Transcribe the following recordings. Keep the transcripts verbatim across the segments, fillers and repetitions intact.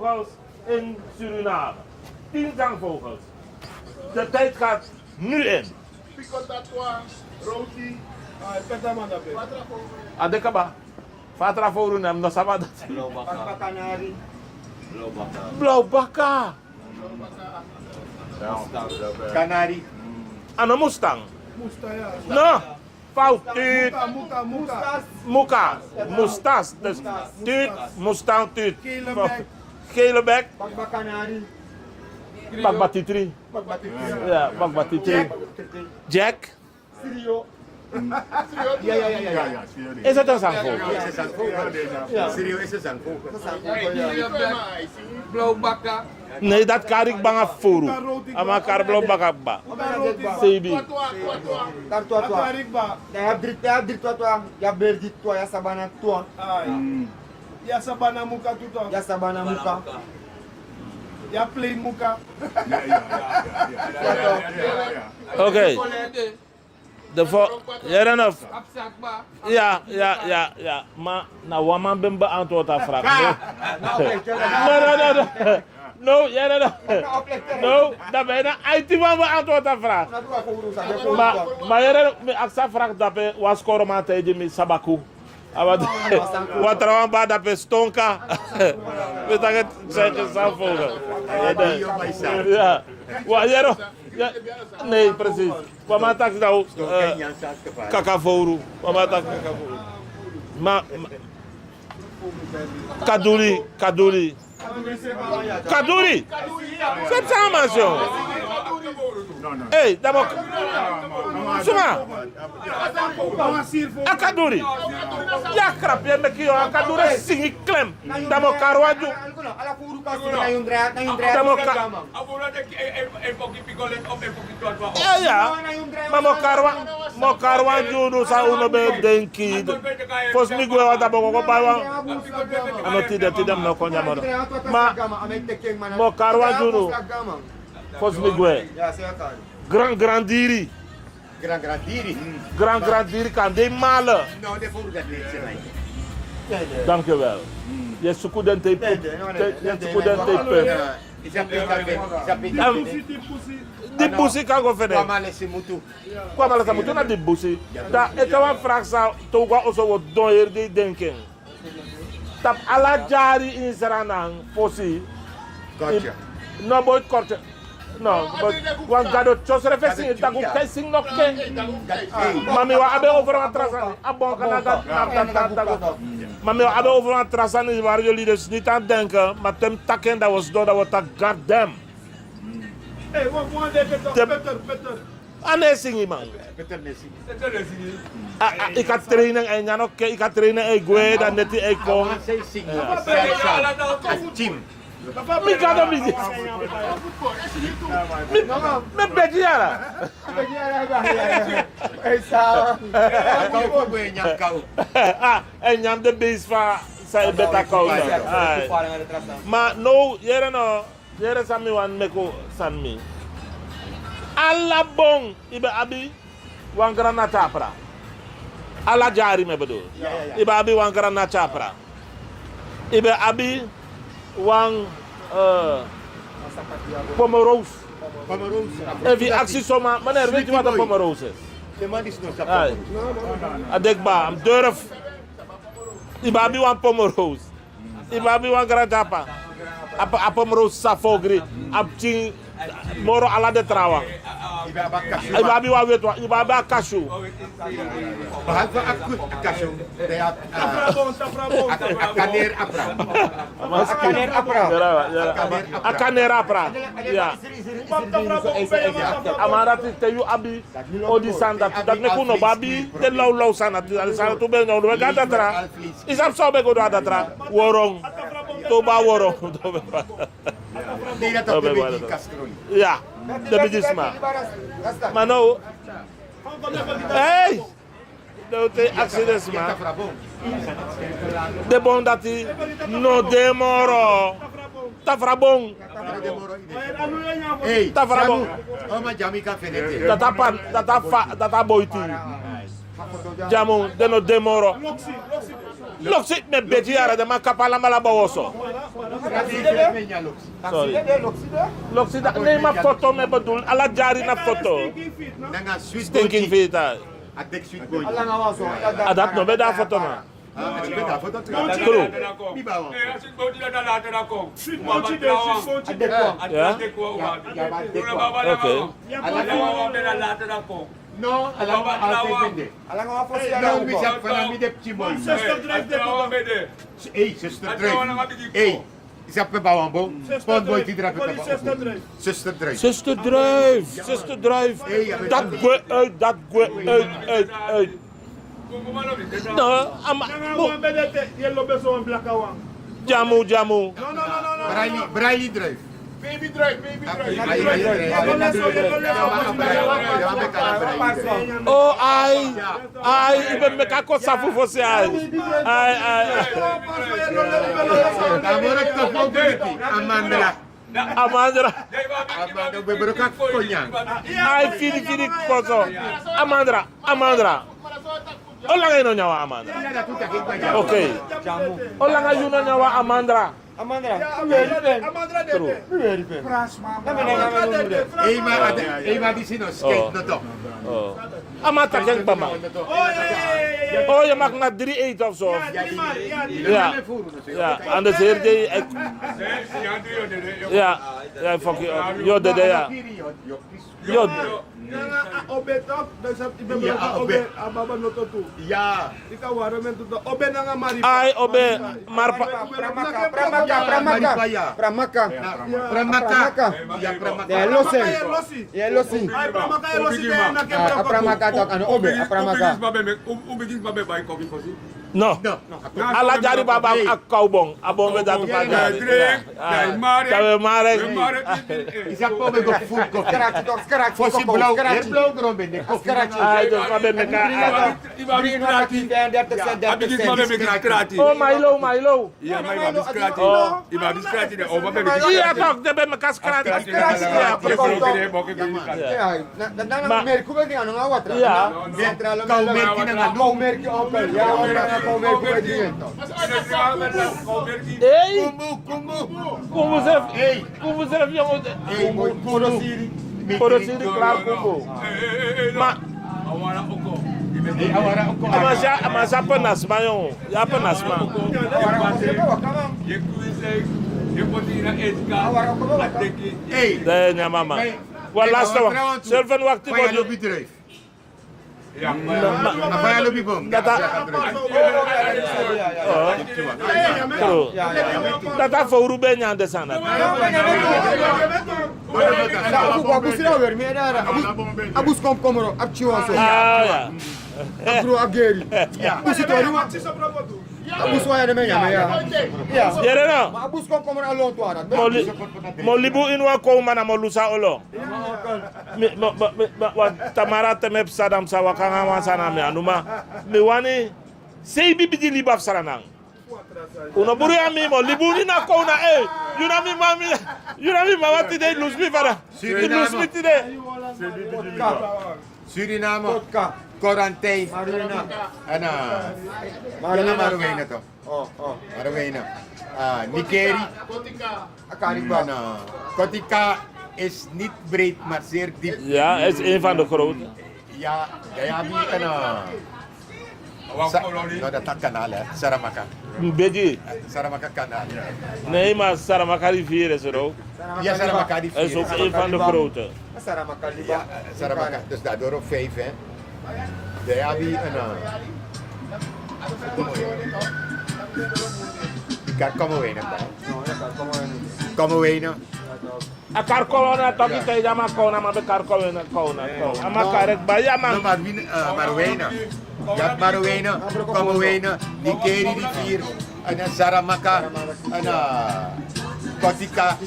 Vogels in Suriname. Tien zangvogels. De tijd gaat nu in. Piko tatwa, roti, ah, petaman dape. A de kaba. Fa a tra fowru nen, mi no sabi dati. Blauwbaka. Blauwbaka. Kanari. A no mustang. No. Fout. Tuut. Muka, muka, muka. Muka. Mustas. Dus tuut, mustang, tuut. Gele bek. Gele bek. Bakba kanari. Bakba titri. Bakba titri. Ya, bakba titri. Jack. Jack. Srio. Ya, ya, ya, ya, ya. Ese tan sanfo. Ya, ese sanfo. Ya. Srio, ese sanfo. Blauwbaka. Nee, dati kari kba nanga fowru. A man kari blauwbaka kba. Seibi. Kari twatwa. Kari twatwa. Dan yu abi dri, yu abi dri twatwa. Yu abi berdi twa, yu abi sabana twa. Ai. Mm. Yu abi sabana muka tu twa. Yu abi sabana muka. Yu abi plain muka. Ya, ya, ya, ya, ya. Oké. De fo-, yere no. Ya, ya, ya, ya. Ma na wan man ben beantwoord a vraag. No, no, no, no. No, yere no. No, dan ben na aiti man beantwoord a vraag. Ma, ma yere no, mi aksi a vraag dape, wan skoro man taigi mi sabaku. A wat, wan trawan ba dape stonka. Mi taki, seke san fowru. Ya. Wan yere no. Ya. Nee, precies. Wan man taki dan, eh, kaka fowru. Wan man taki kaka fowru. Ma, ma, kaduri, kaduri. Kaduri. Seti san a man si. Ei, dan mi o, suma. A kaduri. Ya krapi e meki yu, a kaduri singi klem. Dan mi o kari wan dyu. Dan mi o ka-, ya, ya. Ma mi o kari wan, mi o kari wan dyu unu san un no ben denki. Fosi mi gwe wan dei mi o go bai wan. A no tide, tide mi no kon dya moro. Ma mi o kari wan dyu unu. Fosi mi gwe. Gran gran diri. Gran gran diri. Gran gran diri kan de male. No, de fowru dati. Dank je wel. Yu e suku den te yu pe. Yu e suku den te yu pe. Ehm, di busi kan go fene. Kon a man lesi mutu. Kon a man lesi mutu na di busi. Dan ete wan vraag san te un go a oso, un o don heri dei denki en. Tapu ala dyari ini Sranan fosi. Kortya. No, boiti kortya. No, boiti wan gado tyosrefi singi, dagu kai singi no ke. Ma mi wani abi en over wan tra sani. A bon kan na gado, na gado, na gado. Ma mi wani abi en over wan tra sani, wari yu libi dus niti a denki, ma te mi taki en dan un o sidon dan un o taki gado. Dem. Ei, wan, wan dei Peter, Peter, Peter. A no e singi man. A, a, yu kan train en, a e nyan, oké, yu kan train en, a e gwe, dan neti a e kon. Mi gado mi. Mi, mi begi yara. A e nyan den beest fa san e beta kaw. Ai. Ma now, yere no. Yere san mi wani meki un sani mi. Ala bon, yu ben abi wan gran na tyapra. Ala dyari mi e bedoel. Ya, ya, ya. Yu ben abi wan gran na tyapra. Yu ben abi wan, eh, pomoroos. Pomoroos. Efu yu aksi soma, meneer, weet u wat een pomoroos is? Ai. A de kba, a mus durf. Yu ben abi wan pomoroos. Yu ben abi wan gran tyapa. A p-, a pomoroos sa fogri. A pikin moro ala den trawan. Yu ben abi wan weti wan. Yu ben abi a cashew. A kaner apra. A kaner apra. Ya. A man dati te yu abi odi sani dati, dati meki un no abi den lawlaw sani dati, den sani tu ben no, un no ben go a datra. Yu sabi san un ben go du a datra? Worong. Te un abi a worong. Ya. Den bigi sma. Ma now. Ei! Den o te aksi den sma. Den bon dati no de moro. Tafrabon. Tafrabon. Dati a pan, dati a fa, dati a boiti. Dyamu, den no de moro. Loksi, mi e begi yara, den man kapu ala man laba un oso. Sorry. Loksi, da, nee, ma foto mi e bedoel. Ala dyari na foto. Nanga sweet stinking goji. Feta. A deki sweet goji. A dati no ben de a foto, ma. Ah, a dati no ben de a foto. True. Mi bawa. Sweet goji de, sweet goji de. Ya. Ya, ya, ya. Okay. No, ala wan, ala wan. No, mi sa pana mi de pikin boi. Zuster Druif de. Hey, Zuster Druif. Hey. Isa pe ba wan bon. Pon boi ti drape kaba. Zuster Druif. Zuster Druif. Zuster Druif. Hey, ya, dat gwe uit, dat gwe uit, uit, uit. No, ama. Dyamu, dyamu. Braili, Braili Druif. Baby Druif, Baby Druif. Oh, ai. Ai, i ben meki a kosa fu fosi, ai. Ai, ai, ai. Amandra. Amandra. Amandra, we bro ka konyan. Ai, fini, fini koso. Amandra, Amandra. O langa yu no nyan wan Amandra. Okay. O langa yu no nyan wan Amandra. Amandra, mi weri pen. Amandra de. True. Mi weri pen. Prasma. Na mi na nyan mi nunu de. Ei ma, ei ma disi no skate no to. Oh. A man taki en kba man. Oh, ya, ya, ya, ya. Oh, yu mag na dri ete of so. Ya, dri man, ya, dri man. Ya. Ya, anders heri dei. Ya, ya, fuck you up. Yu o dede, ya. Yu o dede. Nanga a obe toch, dan sa ibe maka obe, a baba no to tu. Ya. Ika wara men tu obe nanga mari. Ai, obe, marpa. Pramaka, pramaka, pramaka. Pramaka. Ya, pramaka. Ya, pramaka. Ya, losi. Ya, losi. Ai, pramaka, ya, losi. Ah, a pramaka toch, ano obe, a pramaka. U bigin babe bai koki fosi. No. Ala dyari baba a kawbon. A bon we dati pa dyari. Dai mare. Dai mare. Isa po be go full kofi. Skrati toch, skrati. Fosi blauw, heri blauw gron ben de kofi. Skrati. Ai, dus ma ben meki a. Oh, Milo, Milo. Ya, ma iba abi skrati. Iba abi skrati de, o, ma ben meki. Ya, toch, den ben meki a skrati. Skrati. Ya. Na, na, na, na, merki ben de, a no na watra. Ya. Central, kaw merki na, kaw merki, onkel. Ya, watra na kaw merki ben de. Ei. Kumbu, kumbu. Kumbu sef. Ei. Kumbu sef, yongo. Ei, kumbu, kumbu. Poro siri, klaar, kumbu. Ma. A man sa, a man sa pe na sma, yongo. Ya pe na sma. Ei. Den nyan mama. Wan laste wan. Self en wakti body. Data. Oh. True. Data fowru ben nyan den sani. A bus, a bus kon komoro, a pikin wan so. Ah, ya. A bro a geri. A bus tori wan. A bus wan ya den ben nyan, ya. Ya. Yere no? Ma a bus kon komoro a lontu a dati. Mi o li-, mi o libi ini wan kowma, na mi o lusu a olo. Mi, mi, mi, mi, mi, wan tamara te mi e psa, dan mi sa waka nanga wan sani na mi anu, ma mi wani sei bibi di libi a fu Sranan. Un no buru ya mi, mi o libi ini a kowna, eh. Yu na mi mama, yu na mi mama tide, yu lusu mi fada. Yu lusu mi tide. Suriname. Kotka. Quarantine. Marijuana. En, eh, marijuana. Marijuana toch. Oh, oh. Marijuana. Ah, Nikeri. Kotika. En, eh, Kotika is niet breed, maar zeer diep. Ja, het is een van de grote. Ja, daar heb je een, eh, Sa-, no, dati a kanaal, hè. Saramaka. Begi. Saramaka kanaal. Nee, maar Saramaka rivier is er ook. Ya, Saramaka rivier. Is ook een van de grote. Saramaka rivier. Ya, Saramaka. Dus daardoor ook vijf, hè. Daar heb je een, eh, Karkomo Wenen, hè. Karkomo Wenen. A kari kon wan na toki te, ya, ma kon na man be kari kon na kon na kon. A man kari kba, ya, man. No, Marwin, eh, Marwina. Ya, Marwina, Komowina, Nikeri rivier, en, eh, Saramaka, en, eh, Kotika.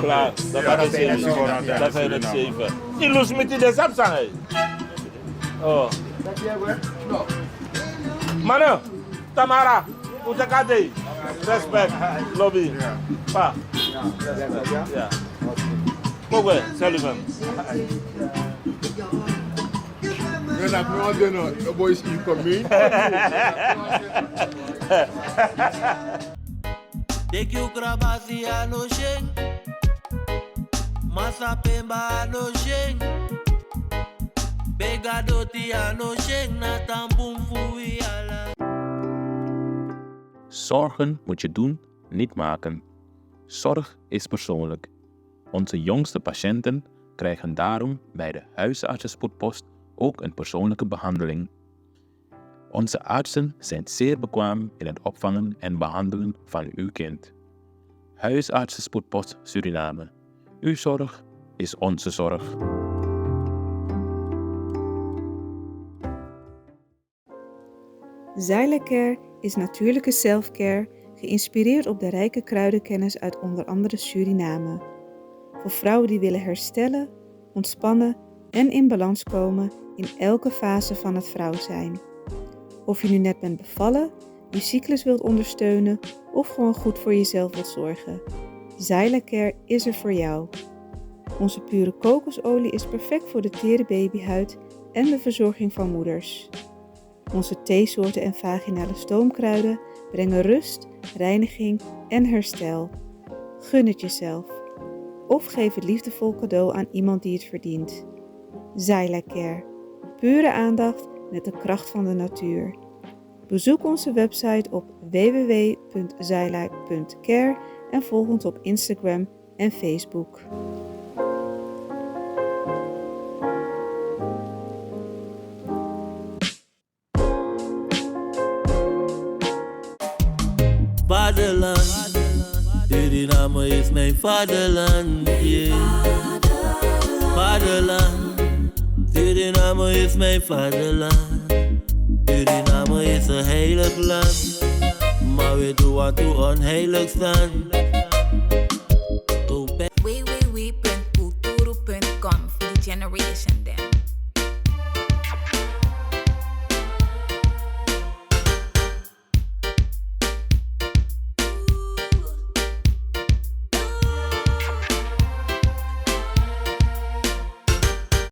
Klaar, dat zijn het zeven. Dat zijn het zeven. Die lose met die de sapsang, hè. Oh. Mano, Tamara, un teki a dei. Respect, lobi. Pa. Ya. Kogwe, Sullivan. Yo, na mi wan de no, the boys in commune. Deki u krabasi a no syen. Masa pemba a no syen. Bega doti a no syen. Na tan bun fu wi ala. Zorgen moet je doen, niet maken. Zorg is persoonlijk. Onze jongste patiënten krijgen daarom bij de huisartsenspoedpost ook een persoonlijke behandeling. Onze artsen zijn zeer bekwaam in het opvangen en behandelen van uw kind. Huisartsenspoedpost Suriname. Uw zorg is onze zorg. Zyla Care is natuurlijke selfcare, geïnspireerd op de rijke kruidenkennis uit onder andere Suriname. Voor vrouwen die willen herstellen, ontspannen en in balans komen in elke fase van het vrouw zijn. Of je nu net bent bevallen, je cyclus wilt ondersteunen of gewoon goed voor jezelf wilt zorgen, Zyla Care is er voor jou. Onze pure kokosolie is perfect voor de tere babyhuid en de verzorging van moeders. Onze theesoorten en vaginale stoomkruiden brengen rust, reiniging en herstel. Gun het jezelf. Of geef het liefdevol cadeau aan iemand die het verdient. Zyla Care. Pure aandacht met de kracht van de natuur. Bezoek onze website op w w w punt zyla punt care en volg ons op Instagram en Facebook. Vaderland, Suriname is mijn vaderland, yeah. Vaderland, Suriname is mijn vaderland. Suriname is een heilig land, maar we doen wat we onheilig staan. Go back. W W W punt kulturu punt com for the generation dem.